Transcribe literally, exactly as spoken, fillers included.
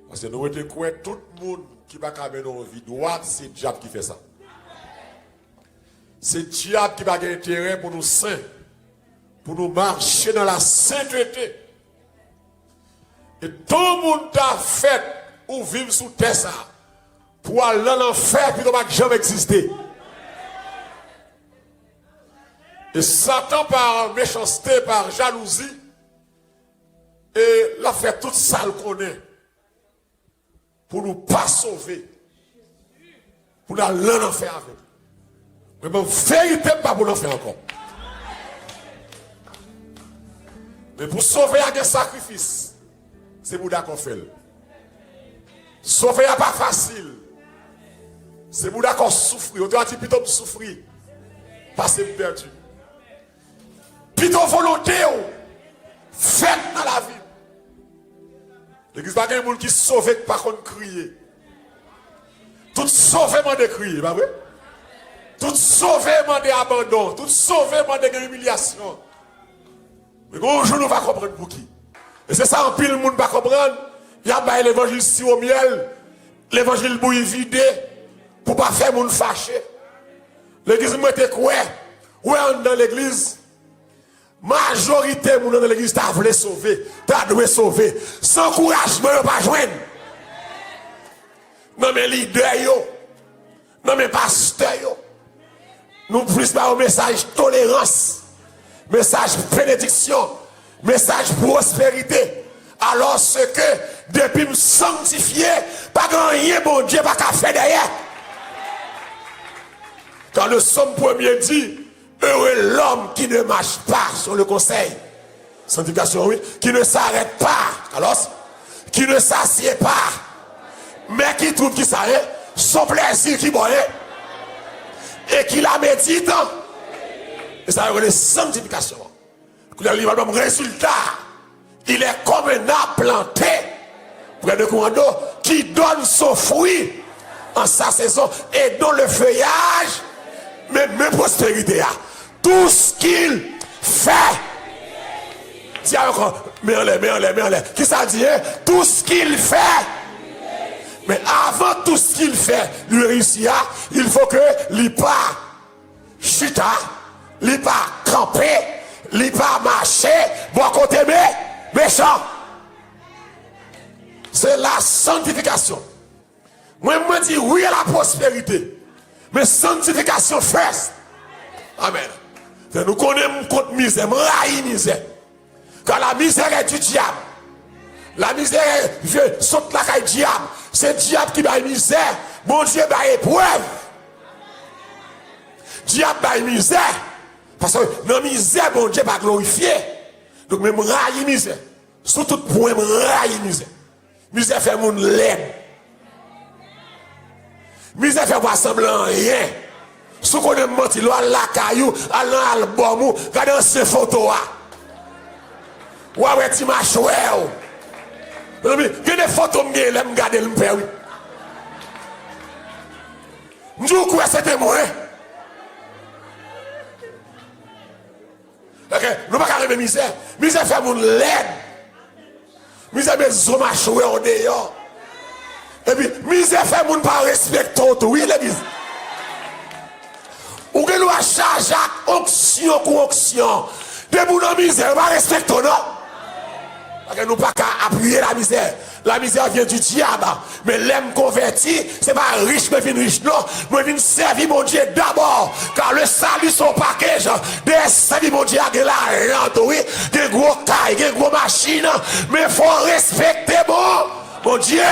Paske nou rete kwè tout moun ki pa ka mennen yon vi dwat, se dyab ki fè sa. Se dyab ki pa gen enterè pou nou sen, pou nou mache nan lasentete. E tan moun ta fèt ou viv sou tè sa, pou al nan lanfè, pito pa t janm egziste. E Satan, pa mechanste, pa jalouzi, e l ap fè tout sa l konnen pou nou pa sove, pou n al nan lanfè avè l. Mwen, ban verite, m pa pou lanfè ankò. Men pou sove a gen sakrifis, se pou w dakò fè l. Sove a pa fasil. Se pou w dakò soufri. Ou te di, pito m soufri pase m pèdi. Pito volonte w fèt nan lavi m. Legliz pa gen moun ki sove k pa konn kriye. Tout sove mande kriye, pa vre? Tout sove mande abandon. Tout sove mande gen imilyasyon. Men gon jou nou va konprann pouki. E se sa anpil moun pa konprann. Y ap bay levanjil siwo myèl, levanjil bouyi vide, pou pa fè moun fache. Legliz mwen te kwè, wè anndan legliz, majorite moun anndan legliz ta vle sove, ta dwe sove. Se ankourajman yo pa jwenn nan men lidè yo, nan men pastè yo. Nou plis ba yo mesaj tolerans, mesaj benediksyon, mesaj pwosperite. Alòske depi m sanktifye, pa gen anyen Bondye pa ka fè dèyè. Kan le sòm premye di, Heureux l'homme qui ne marche pas sur le conseil. Sanctification, oui. Qui ne s'arrête pas. Alors, qui ne s'assied pas. Men ki twouve ki sa ye, son plezi ki bon ye. E ki la medite. E sa yo rele sanktifikasyon. Kounye a li pral ban m rezilta. Il est comme un arbre planté près de courant d'eau qui donne son fruit en sa saison et dont le feuillage, men, men pwosperite a, tout ce qu'il fait. Di a ankò, men anlè, men anlè, men anlè. Ki sa di, hein? Tout ce qu'il fait. Men avan tout ce qu'il fait li reyisi a, il faut que li pa chita, li pa kanpe, li pa mache bò kote me, mechan. Se la sanktifikasyon. Mwen, mwen di wi a la pwosperite, men sanktifikasyon first. Amen. Fè nou konnen m kont mizè, m rayi mizè. Car la misère est du diable. La misère vient sot lakay dyab. Se dyab ki bay mizè. Bondye bay eprèv. Dyab bay mizè. Paske nan mizè, Bondye pa glorifye. Donk, men m rayi mizè. Sou tout pwen, m rayi mizè. Mizè fè moun lèd. Mizè fè w pa sanble anyen. Si w konnen m manti, lè w al lakay ou, al nan albòm ou, gade ansyen foto a. W a wè ti machwè w. Mezanmi, gen de foto m gen lè m gade l m pè wi. M di w kwè se te mwen. Ok, nou pa ka renmen mizè. Mizè fè moun lèd. Mizè met zo machwè w deyò. Epi, mizè fè moun pa respekte w tou, wi, legliz. Ou gen dwa chaje ak onksyon kou onksyon. Depi w nan mizè, yo pa respekte w, non. Paske nou pa ka apiye lamizè. La misère vient du diable. Men lè m konvèti, se pa rich mwen vin rich, non. Mwen vin sèvi Bondye dabò. Car le salut, c'est un package. Dèyè sèvi Bondye a, gen lajan tou, wi. Gen gwo kay, gen gwo machin. Men fò w respekte bon, Bondye.